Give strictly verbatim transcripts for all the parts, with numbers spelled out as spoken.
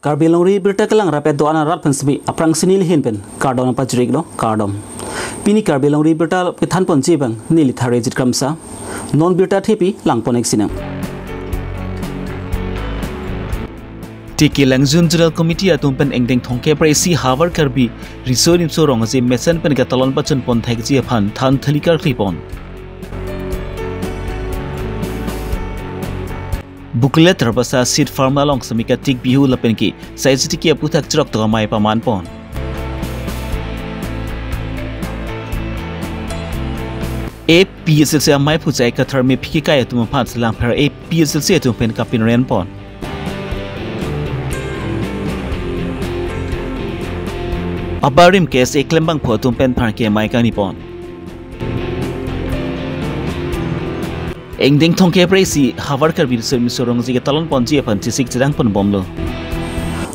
Karbi Longri Abirta kelang rapet do-an arat pen semi aphrangsi neli ahin pen kardom pajir-iklo, kardom. Pini Karbi Longri Abirta kethan ponji abang neli Tharejit Kramsa. Non birta thepi lang pon-ik sinang. Tiki Langjun Zonal Committee atum pen ingdeng thomkep ra isi Havar Karbi Riso Nimso Rong Aje mesen pen ketalon pachun pon thekji aphan than thili karkli pon. Bokolia Tarbasa Seed Farm along semi katik bihu lapen ke saisi tiki aphuthak chirok tok amei paman pon. A P H L C amei aphu J I Kathar mephi kekai atum aphan si Langpher A P H L C atum pen kapinren pon. Abarim K S A klembangpo atum pen pharke amei kangni pon. Ingdeng thomkep ra isi Havar Karbi Riso Nimso Rong Aje ketalon ponji aphan chesik chedang pon bomlo.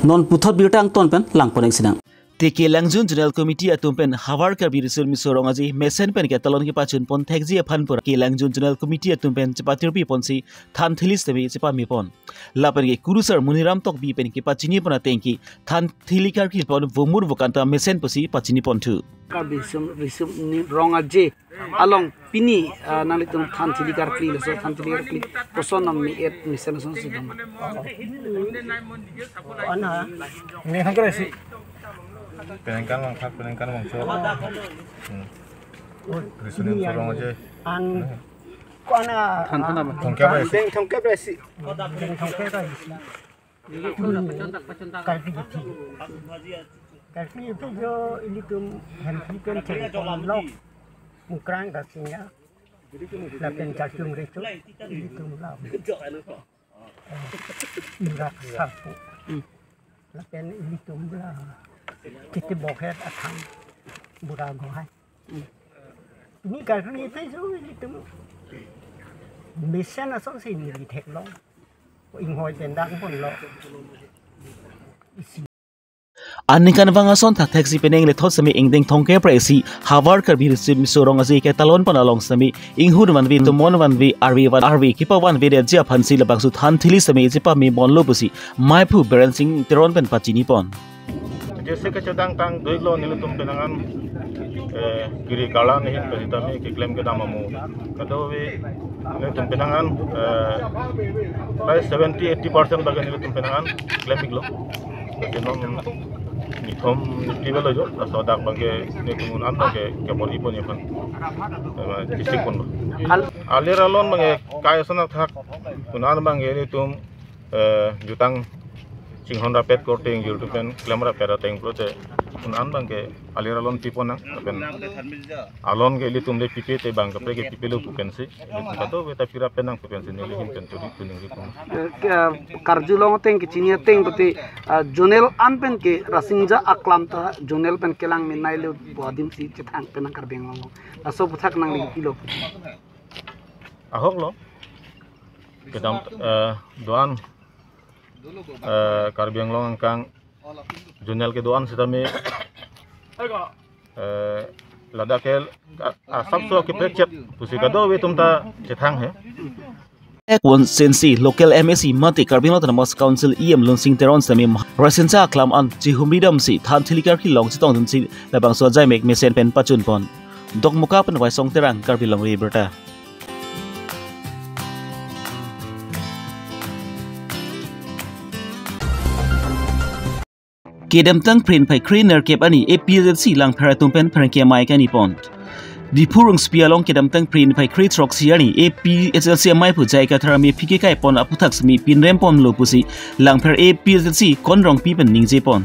Non puthot birta angton pen lang pon-ik sinang. Tiki Langjun Zonal Committee atum pen Havar Karbi Riso Nimso Rong Aje mesen pen ketalon kepachun pon thekji aphan pura Tiki Langjun Zonal Committee atum pen chepatirpi ponsi than thili semi chepame pon. Lapen ke kurusar Muniram Tokbi pen kepachini pon ateng ke than thili karkli pon vomur vokanta mesen pusi pachini ponthu. Karbi Riso Nimso Rong Aje along pini, ah, nanglitum than thili karkli, laso than thili karkli koson nam mi et mesen ason si dam. Ana. Ini kan kira sih. Penengkan mangthak, penengkan mangso. Hmm. Riso Nimso Rong Aje. An. Ko ana. Than, than apa? Thomkep ra isi. Deng thomkep ra isi. Deng thomkep ra isi. Karkli isi. Karkli isi jo ilitum hempi pen thengpon lok. Mukrang Rasinja. Lapen Charchung Recho. Ilitum lo. Irak Sarpo. Hmm. Lapen ilitum la Kiti Bokhet athang Bura Gohai. Hmm. Ini karkli isi jo ilitum mesen ason si neli theklo. Inghoi pen dang ponlo. Aningkanvang ason thakthak si penang lethot semi ingdeng thomkep ra isi Havar Karbi Riso Nimso Rong Aje ketalon pon along semi inghun vanve, tomon vanve, arve van arve kepavanvedetji aphan si labangso than thili semi chepame bomlo pusi meiphu Biren Sing Teron pen pachini pon. Jese kachedang tang do-iklo nelitum penang an, eh, kiri karla ahin pen sitame keklem kedam amo. Kadokave nelitum penang an, eh, prai seventy eighty percent abang ke nelitum penang an klem-iklo. Jadi non nithom niti belo jo, laso dak abang ke nelitum un-an abang ke kebor-i pon aphan, eh, chesik ponlo. Al- alir alon abang ke kai ason athak, un-an abang ke nelitum, eh, jutang chinghon rapet korte ingjir atum pen klem rapet ateng pulote un-an abang ke alir alon pi pon nang, lapen alon ke ilitum le pipe te bang kaprek ke pipelo pu pensi ilitum kadokave ta pira pen nang pu pensi neli ahin pen chori kuning ri pon. Eh, ke, karjulong ateng kechini ateng pulote, ah, zonal an pen ke Rasinja aklam ta zonal pen kelang menei le pu adim si chethang pen nang Karbi Anglong. Laso aphuthak nangli pilo. Ahok lo. Kedam, eh, do-an, eh, Karbi Anglong angkang zonal kedo-an sitame, eh, ladak ke, ah, asapso kepekchet pusi kadokave atum ta chethang he. Ek won sensi local M A C mate Karbi Anglong Autonomous Council E M Lunsing Teron semi Rasinja aklam an chihumri damsi than thili karkli along chetongdunsi labangso ajaimek mesen pen pachun pon. Dokmoka pen Waisong Terang, Karbi Longri Abirta. Kedamtang Phre phai kre nerkep arni A P H L C Langpher atum pen pherangke amei kangni pon. Diphu rongsopi along kedamtang Phre phai kre throksi arni A P H L C amei aphu J I Kathar mephi kekai pon aphuthak semi pinrem ponlo pusi Langpher A P H L C Kon Rongpi pen ningje pon.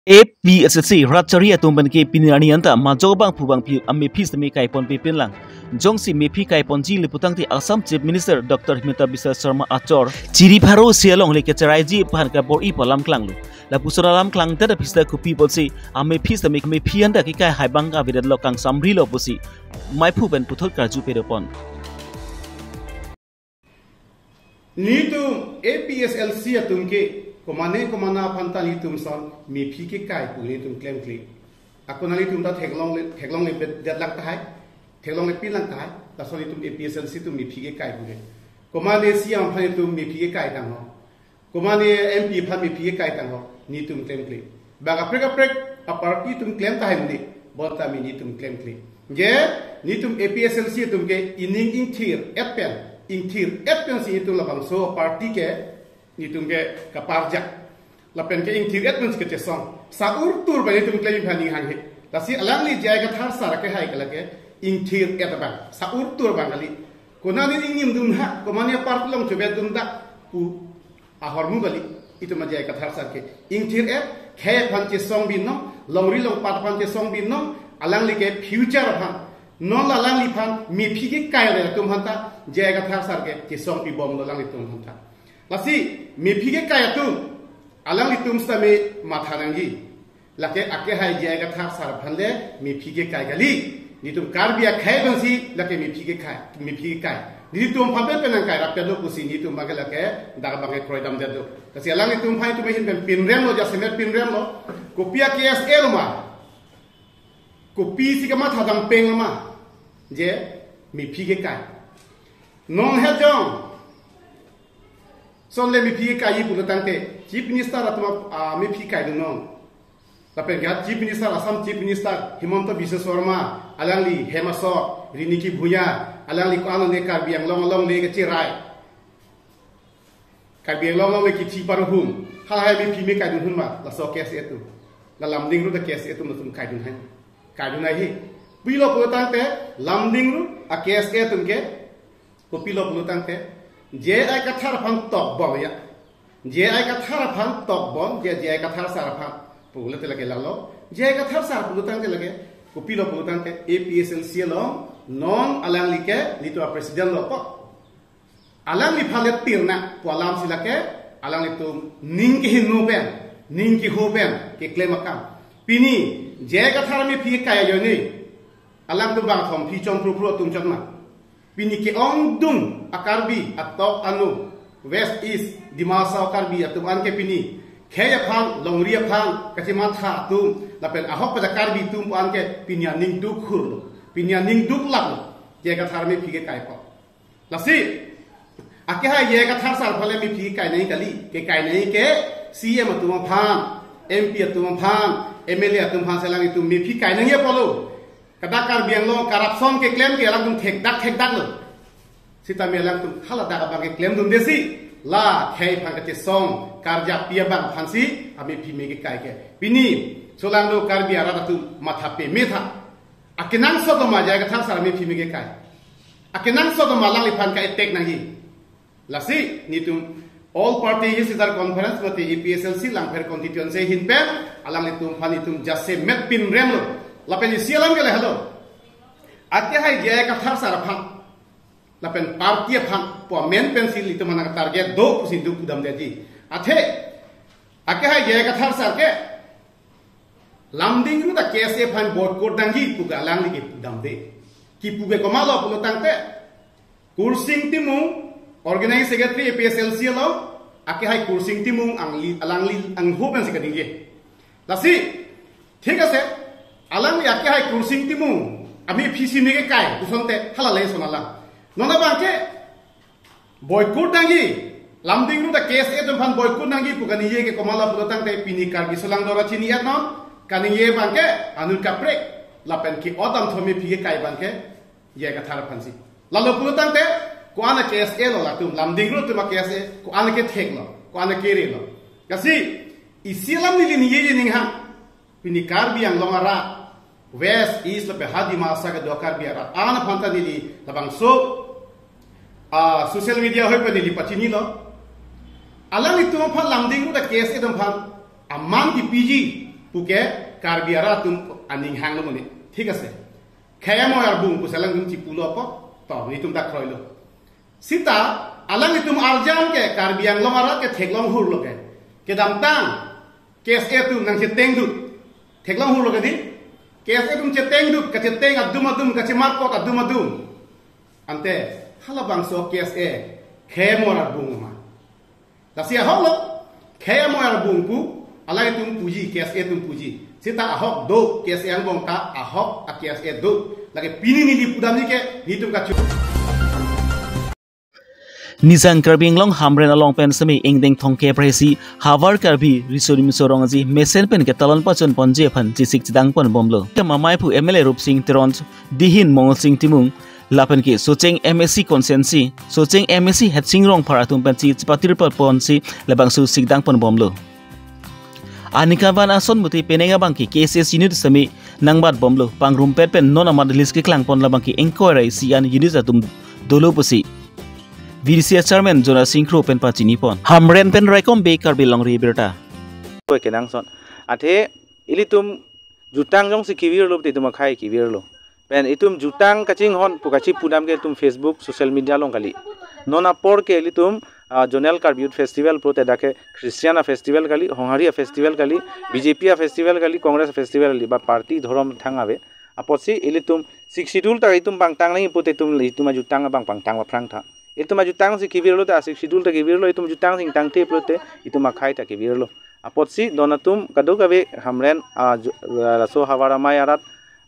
A P H L C rat chari atum pen ke pini arni anta majok bangphu bangphi amephi sitame kaipon pipin lang. Jongsi mephi kaiponji le putangte Assam Chief Minister Doctor Himanta Biswa Sarma achor chiri pharo isi along le kecheraiji aphan kabor-i pu alam klanglo. Lapuson alam klangdet aphi sita kopi apotsi amephi sitame mephi anta kekai hai abang kavedet lo, kangsamri lo pusi maiphu pen puthot karju pedopon. Netum A P H L C atum ke komane komane aphan ta netum ason mephi kekai pu netum klemkle. Ako netum ta theklongle, theklongle bet det lang tahai, theklongle pin lang tahai, lason netum A P H L C atum mephi kekai pu ke. Komane C E M aphan netum mephi kekai tangho. Komane M P aphan mephi kekai tangho, netum klemkle. Bang kaprek kaprek aparty atum klem tahai muni, bonta mi netum klemkle. Je, netum A P H L C atum ke ining ingthir-et pen, ingthir-et pensi netum labangso aparty ke netum ke kaparjak. Lapen ke ingthir-et pensi kechesong. Sa-urtur abang netum klem aphan ning hanghe. Lasi alangli J I Kathar sir akehai ke lake ingthir-et abang, sa-urtur abang kali. Konane ingnimdun ha, komane aparty along chobetdun ta pu ahormu kali. Itum a J I Kathar sir ke ingthir-et, khei aphan chesong binong, longri longpat aphan chesong binong, alangli ke future aphan. Non la alangliphan mephi kekai le atum aphanta J I Kathar sir ke chesong pibomlo alanglitum aphanta. Lasi mephi kekai atum, alanglitum sitame matha nangji. Lake akehai J I Kathar sir aphan le mephi kekai kali. Netum Karbi akhei abangsi lake mephi kekai, mephi kekai. Netum aphan pen pen nangkai rapet lo pusi netum abang ke lake dak abang ke kroidamdet do. Lasi alanglitum aphan itum ahin pen pinrem lo, jasemet pinrem lo. Kopi a-K S A lo ma? Kopisi kamatha dam peng lo ma? Je, mephi kekai. Non het jong, son le mephi kekai pulo tangte Chief Minister atum a, a, mephi kaidun non. Lapen ke Chief Minister, Assam Chief Minister Himanta Biswa Sarma, alangli hem asor, Riniki Bhuyan, alangli ko-an le Karbi Anglong along le kecherai. Karbi Anglong along le kithi parhum, halahai mephi me kaidun hon ma, laso K S A atum. La Lumding Road a-K S A atum latum kaidun hai. Kaidun hai hi. Kopilo pulo tangte, Lumding Road a-K S A atum ke, kopilo pulo tangte, J I Kathar aphan tokbom ya. J I Kathar aphan tokbom, J, J I Kathar sir aphan pulo te lake lalo. J I Kathar sir pulo tangte lake, kopilo pulo tangte, A P H L C along, non alangli ke, netum a-president lo ko. Alangliphan le tirna pu alamsi lake, alanglitum ning kehingno pen, ning keho pen, keklem akam. Pini, J I Kathar mephi kekai ajoine, alangtum bangthom phi chon phru phru atum chot ma. Pini ke-ongdung a-Karbi atok anu, West East, Dima Hasao Karbi atum an ke pini khei aphan, longri aphan kachematha atum, lapen ahok pada Karbi atum an ke pini aning duk hurlo, pini aning duk laklo, J I Kathar mephi kekai apot. Lasi, akehai J I Kathar sir aphan le mephi kekai nangji kali, kekai nangji ke C E M atum aphan, M P atum aphan, M L A atum aphan si alanglitum mephi kekai nangji apotlo. Kada Karbi Anglong corruption keklem ke alangtum thekdak thekdak lo. Sitame alangtum haladak abang keklemdunde si, la khei aphan kachesong, karjapi abang aphansi amephi me kekai ke. Pini, solangno Karbi arat atum matha peme tha. Akenangsot ma J I Kathar sir amephi me kekai? Akenangsot ma alangliphan ka-attack nangji? Lasi netum All Party Hills Leaders Conference mate A P H L C Langpher constituency ahin pen alanglitum aphan itum jasemet pinrem lo. Lapen isi alam ke lahelo. Akehai J I Kathar sir aphan, lapen party aphan, pu amen pensi ilitum aphan target do pusi duk pudamdetji. Athe, akehai J I Kathar sir ke, Lumding Road a-K S A aphan boycott nangji pu ke alangli kepudamde. Kipu ke komatlo pulo tangte, Kursing Timung, Organizing Secretary A P H L C along, akehai Kursing Timung angli, alangli angho pensi kaningje. Lasi, thik ase, alangli akehai Kursing Timung amephi si me kekai, kosonte, hala le son alam. Non abang ke, boycott nangji, Lumding Road a-K S A atum aphan boycott nangji pu kaningje ke komatlo pulo tangte pini Karbi solangdo ra chini-et non, kaningje abang ke anut kaprek, lapen ke-ot damthom mephi kekai abang ke J I Kathar aphansi. Lalo pulo tangte, ko-an a-K S A lo latum, Lumding Road atum a-K S A, ko-an kethek lo, ko-an kere lo. Lasi, isi alam neli ningjeji ning ha. Pini Karbi Anglong arat, West, East lapen ha Dima Hasao kedo Karbi arat an aphan ta neli labangso, ah, social media ahoi pen neli pachinilo. Alanglitum aphan Lumding Road a-K S A atum aphan aman kepiji, Puke Karbi arat atum aning hanglo muni. Thik ase. Khei amoi arbung pu si alangtum chipulo apot, to, netum ta kroilo. Seta alanglitum arjan ke Karbi Anglong arat ke theklong hurlo ke. Kedamtang K S A atum nangchetengdut. Theklong hurlo ke dei. K S A atum chetengdut, kacheteng adum adum, kachemarkot adum adum. Ante halabangso K S A khei amoi arbung ma. Lasi ahoklo, khei amoi arbung pu, alanglitum puji, K S A atum puji. Seta ahok do, K S A angbong ta ahok a K S A do. Lake pini neli pudamji ke, netum kachu. Nijang Karbi Anglong Hamren along pen semi ingdeng thomkep ra isi Havar Karbi Riso Nimso Rong Aje mesen pen ketalon pachun ponji aphan chesik chedang ponbomlo. Kemamai pu M L A Rupsing Teron, dihin Mongol Sing Timung, lapen ke Socheng M A C constituency, Socheng M A C Hetsing Rongphar atum pensi chepatir ponsi labangso sikdang ponbomlo. Aningkanvan ason mute penang abangke K S S unit semi nangbatbomlo, pangrumpet pen non amat list keklang pon labangke ingkoi ra isi an unit atum dolo pusi V D C a chairman Jonas Singkro pen pachini pon. Hamren pen Raikom Bey, Karbi Longri Abirta. Koi kenangsot. Athe ilitum jutang jongsi kevirlo te itum akhai kevirlo. Pen itum jutang kachinghon pu kachi pudam ke itum Facebook, social media along kali. Non apor ke ilitum, ah, Zonal Karbi Youth Festival pulote dak ke Christian a festival kali, Honghari a festival kali, B J P a festival kali, Congress a festival kali, ba party dhorom thang ave. Apotsi ilitum Sixth Schedule ta itum pangtang nangji pute itum, itum ajutang abang pangtang aphrang tha. Itum ajutang si kevirlo ta Sixth Schedule ta kevirlo, itum jutang sing tangte pulote itum akhai ta kevirlo. Apotsi don atum kadokave Hamren, ah, ju-, ah, laso Havar amei arat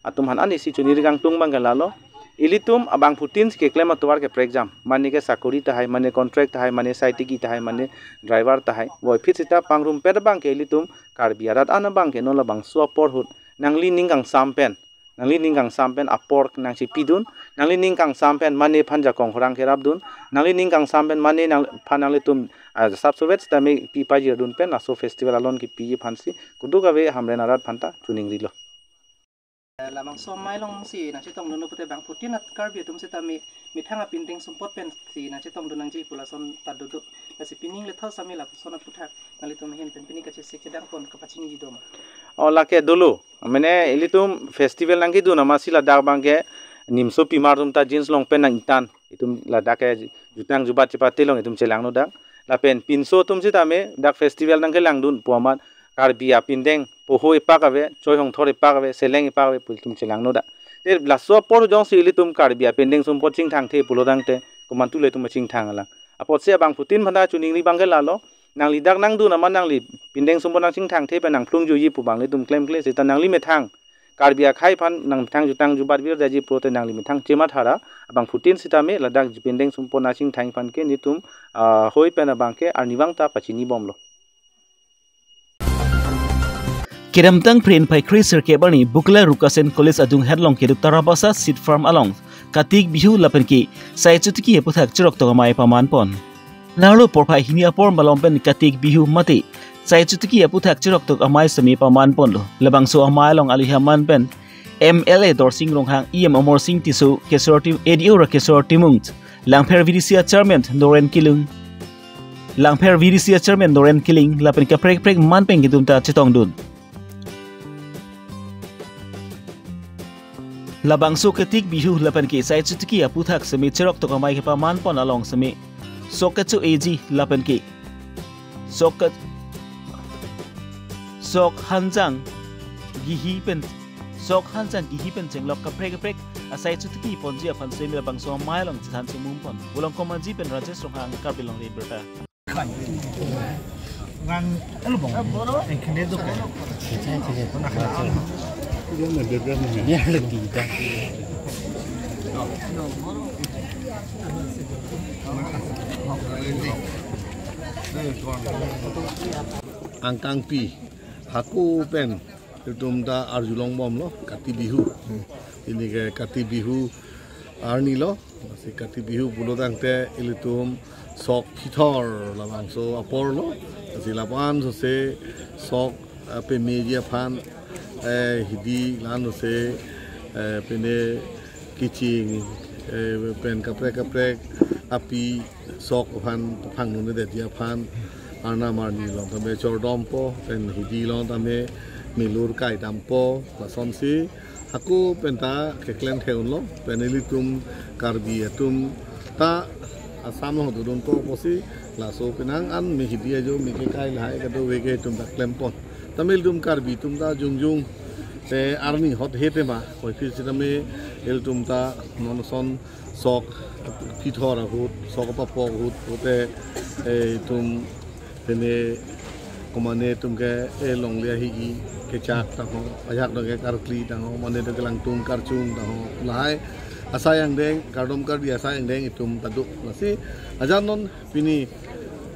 atum aphan anisi chuniri kangtung abangke lalo. Ilitum abangphutin si keklem atovar ke prekjam. Mane ke sakori tahai, mane contract tahai, mane saitiki tahai, mane driver tahai. Voiphit seta pangrumpet abangke ilitum Karbi arat an abangke non labangso apor ahut nangli ning kangsam pen, nangli ning kangsam pen apor nangchipidun, nangli ning kangsam pen mane aphan jakong khorang kerapdun, nangli ning kangsam pen mane nang, aphan nanglitum, ah, sap sovet sitame pipajirdun pen laso festival alon kepiji aphansi kadokave Hamren arat aphanta chuningrilo. Labangso amei alongsi nangchetongdunlo pute bangphutin at Karbi atum sitame methang apindeng sumpot pensi nangchetongdun nangji pu lason ta dodo. Lasi pining lethot sami lapuson aputhak nanglitum ahin pen pini kachesik chedang pon kapachiniji doma? O, lake dolo. Mane ilitum festival nangkedun amatsi ladak abangke nimso pimar atum ta jeans long pant nang-itan. Itum ladak ke jutang jubat chepate long itum chelangno dak. Lapen pinso atum sitame dak festival nangkelangdun pu amat Karbi apindeng poho epak ave, choi hongthor epak ave, seleng epak ave pu itum chelangno dak. Te laso apor jongsi ilitum Karbi apindeng sumpot chingthangthe pulo tangte komantu le itum chingthang alang. Apotsi abangphutin aphanta chuningri abangke lalo, nangli dak nangdun amat nangli pindeng sumpot nangchingthangthe pen nangphlungjuiji pu abang ilitum klemkle seta nangli methang Karbi akhai aphan nangmethang jutang jubat virdetji pulote nangli methang chemathara, abangphutin sitame ladak pindeng sumpot nangchingthang aphan ke netum, ah, hoi pen abangke arnivang ta pachinibomlo. Kedamtang Phre phai kre sirkep arni Bukla Rukasen College adung hetlong kedo Tarabasa Seed Farm along Kartik Bihu lapen ke Sai Chotiki aputhak cheroktok amei paman pon. Nerlo porphai hini apor malom pen Kartik Bihu mate Sai Chotiki aputhak cheroktok amei semi paman ponlo. Labangso amei along alohi aman pen M L A Dorsing Ronghang, E M Amarsing Tisso, Keshwar Tim-, A D O Rakeshwar Timung, Langpher V D C a chairman Noren Killing, Langpher V D C a chairman Noren Killing lapen kaprek kaprek man pen kedum ta chetongdun. Labangso Kartik Bihu lapen ke Sai Chotiki aputhak semi cheroktok amei kepaman pon along semi sok kecho-eji lapen ke sok ke-, sok hanjang gihi pen, sok hanjang gihi pen chenglok kaprek kaprek a Sai Chotiki ponji aphan semi labangso amei along chethan chemum pon. Volongkom Aji pen Rajesh Ronghang, Karbi Longri Abirta. Rang, ano bang? Ang kene do ka? Angkangpi, hako pen itum ta arjulongbomlo, Kartik Bihu. Pini ke Kartik Bihu arnilo, si Kartik Bihu pulo tangte ilitum sok phithor labangso aporlo, si lapu-an sose sok, eh, pemeji aphan, eh, hidi la-an sose, eh, pine keching, eh, pen kaprek kaprek api sok aphan phangnedetji aphan arnam arni along tame chordompo, pen hidi along tame milur kai dampo, lasonsi hako penta keklem the-unlo, pen ilitum Karbi atum ta Assam along dodunpo pusi laso penang an me hidi ajo me kekai lahai kadokave ke itum ta klempon. Tame ilitum Karbi atum ta jongjong te arni hot he tema, koipi sitame ilitum ta non ason sok pithor ahut, sok papo ahut, pute, eh, itum pene komane atum ke, eh, longle ahi kechak tangho, ajak dong ke karkli tangho, mane dong ke langtung karchung tangho, lahai asai angdeng, kardom kardi asai angdeng itum ta do. Lasi ajat non pini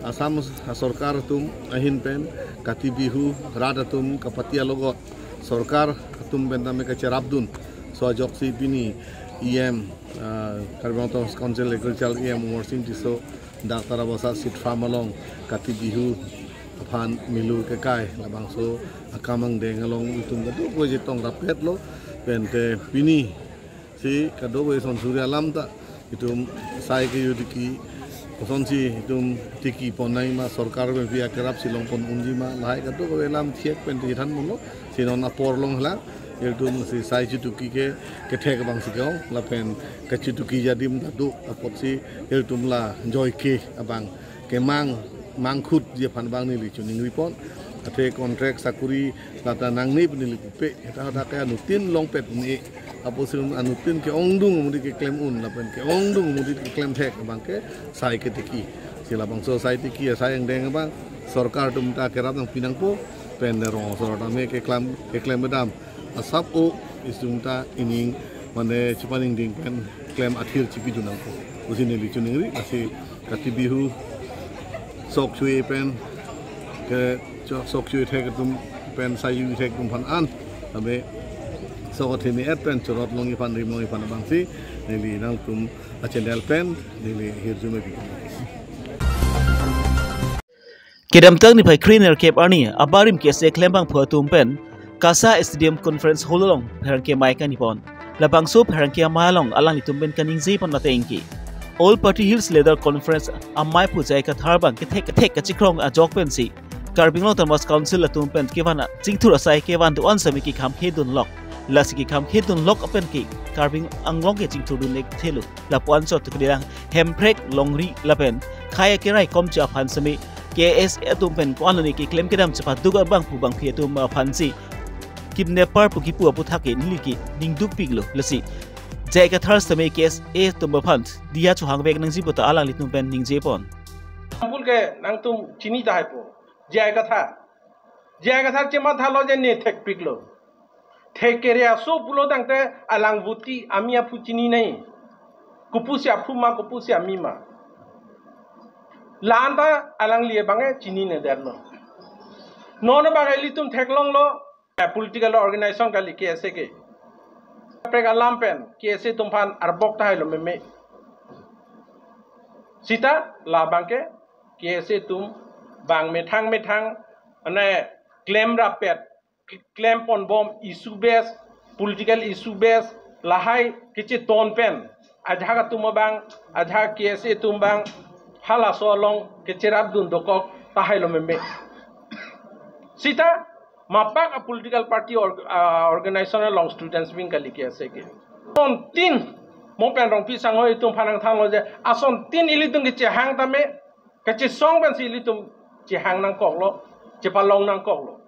Assam sorkar atum ahin pen Kati Bihu rat atum kapati alogot sorkar atum pen tame kacherapdun. So ajoksi pini E M, ah, Karbi Anglong Autonomous Council Agriculture E M Amarsing Tisso dak Tarabasa seed farm along Kati Bihu aphan milur kekai, labangso akam angdeng along itum kadokave chetong rapetlo, pente pini si kadokave son suri alam ta itum sai kejutiki, kosonsi itum tikipon nangji ma, sorkar pen pi akerap si longpon unji ma, lahai kadokave alam thiek pen tithan monlo, si non apor along hala, itum si sai jutuki ke, kethek abang si ke-ong, lapen kajutuki adim ta do, apotsi itum la joike abang kemang mangkhutji aphan abang neli chiningripon. Athe contract sakuri lata nangne pu neli pupe. Heta heta ke anuttin longpet ne. Apotsi anuttin ke-ongdung amonit keklem un lapen ke-ongdung amonit keklem thek abang ke sai ketiki. Si labangso sai tiki asai angdeng abang sorkar atum ta kerap nangpi nangpo, pen rong sorkar tame keklem keklem kedam asap o itum ta ining mane chepaningding pen klem athir chipidun nangpo pusi neli chiningri. Lasi Kati Bihu sok chui pen ke sok chui thek atum pen sai chui thek atum aphan an tame sok athe ni et pen chorot longji aphan rim longji aphan abangsi neli nangtum achannel pen neli hirjume pi. Kedamtang niphai kre nerkep arni abarim K S A klembangphu atum pen KASA Stadium Conference Hall along pherangke amei kanipon. Labangso pherangke amei along alanglitum pen kaningjepon ateng ke All Party Hills Leader Conference ameiphu J I Kathar abang kethek kethek kachikrong ajok pensi Karbi Anglong Autonomous Council atum pen kevan chingthur asai kevan do-an sami kekham khedunlok. Lasi kekham khedunlok apen ke Karbi Anglong ke chingthurdun-ik thelo. Lapu-an chot kedelang Hemprek, longri lapen khei akerai komcha aphan sami K S A atum pen ko-an lone keklem kedam chepaduk abangphu bangphi atum aphansi kidnapper pu kipu aputhak ke neli ke ningdukpiklo. Lasi J I Kathar sami K S A atum aphan diya chohangvek nangji pu ta alanglitum pen ningjepon. Example ke nangtum chini tahai po. J I Kathar. J I Kathar chemathalo je ne thekpiklo. Thek kere aso pulo tangte alang voti ami aphu chininei. Kopusi aphu ma, kopusi ami ma. La-an ta alangli abang e chininedetlo. Non abang ilitum theklonglo, eh, political organization kali K S A ke. Kaprek alam pen K S A atum aphan arbok tahai lo meme. Sita labang ke K S A atum abang methang methang ane klem rapet, klem ponbom issue base, political issue base, lahai kecheton pen ajahak atum abang, ajahak K S A atum abang halaso along kecherapdun dokok tahai lo meme. Sita mapak a political party or, ah, organization along students wing kali K S A ke. Asontin, mo pen Rongpi Sangho itum aphan nangthanlo je, asontin ilitum kechehang tame, kachesong pensi ilitum chehang nangkoklo, chepalong nangkoklo.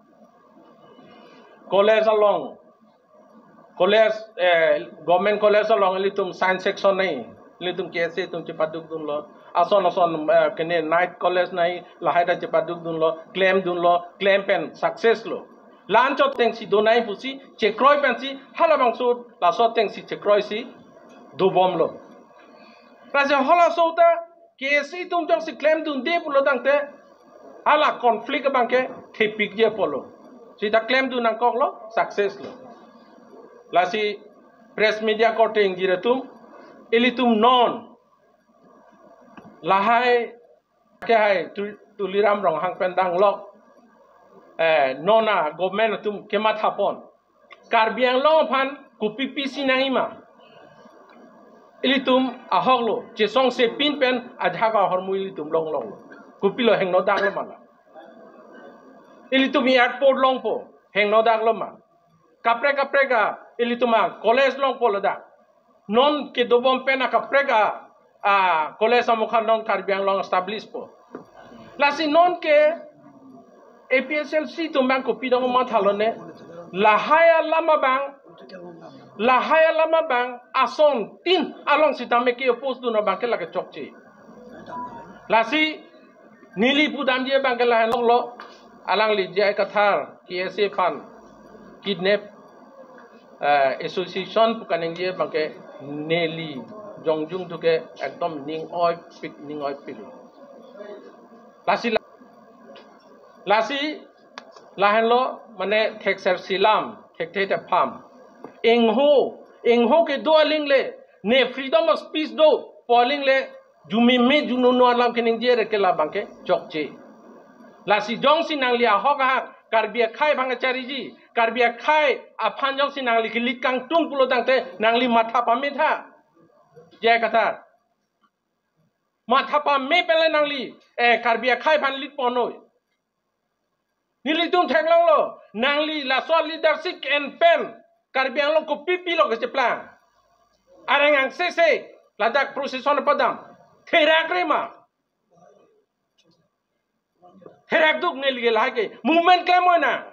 College along, college, eh, government college along ilitum science section nei, ilitum K S A atum chepadukdunlo. Ason ason, eh, kene night college nei, lahai ta chepadukdunlo, klemdunlo, klem pen success lo. La-an chot atengsi donai pusi, chekroi pensi, halabangso laso atengsi chekroisi dobomlo. Lasi halaso ta K S A atum jongsi klemdunde pulo tangte, hala conflict abang ke thepikje pulo. Sita klemdun nangkoklo, success lo. Lasi press media korte ingjir atum, ilitum non lahai ke hai Tu-, Tuliram Ronghang pen danglok, eh, non a government atum kemathapon. Karbi Anglong aphan kopi pisi nangji ma. Ilitum ahoklo, chesongse pin pen ajahak ahormu ilitum longloklo. Kopilo hingno daklo ma la. Ilitum airport longpo. Hingno dak lo ma. Kaprek kaprek a ilitum a college longpo ladak. Non kedobom pen a kaprek a, a college amukha non Karbi Anglong establish po. Lasi non ke A P H L C atum abang kopi dong matha lone. Lahai alam abang, lahai alam abang asontin along sitame ke-oppose dun abang ke lake chokche. Lasi neli pudamji abang ke lahenlo, alangli J I Kathar K S A aphan kidnap, eh, association pu kaningje abang ke neli jongjung thu ke ekdom ning oipik, ning oipik. Lasi la-, lasi lahenlo mane thekser silam, thekthe thepham. Ingho, ingho kedo aling le, ne freedom of speech do pu aling le, jumime jununo alam keningje re ke labang ke chokche. Lasi jongsi nangli ahok ahak Karbi akhai abang kachariji, Karbi akhai aphan jongsi nangli ke-lead kangtung pulo tangte nangli matha pame tha. J I Kathar. Matha pame pen le nangli, eh, Karbi akhai aphan lead ponnoi. Nelitum theklonglo, nangli laso leadership en pen Karbi Anglong kopi pilo kecheplang. Areng angsese ladak procession padam. Therak re ma. Therak duk neli ke lahai ke movement klem oi nang.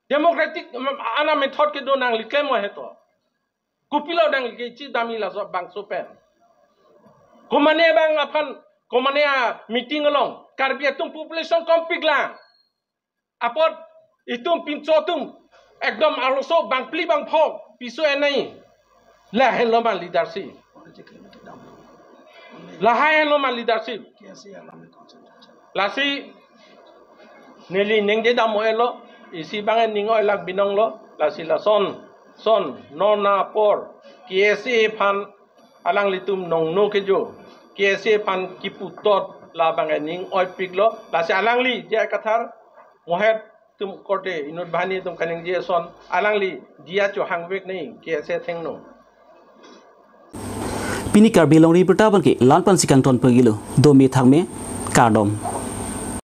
Democratic, um, ana method kedo nangli klem oi heto. Kopilo nangli ke chidamji laso bangso pen. Komane abang aphan, komane a meeting along Karbi atum population kompik lang. Apot itum pinso atum ekdom arloso bangphli bangpho piso enai. Lahenlo ma leadership. Lahai henlo ma leadership. Lasi neli ningje dam-o-elo, isi abang ning oilak binong lo, lasi lason, son, non apor, K S A aphan alanglitum nongno kejo, K S A aphan kiputot labang ning oipik lo, lasi alangli J I Kathar, Mohet atum korte inut banghini atum kaningje ason, alangli diya chohangvek nai K S A athengno. Pini Karbi Longri Abirta abang ke la-an pensi kangton pagilo, dome thakme, kardom.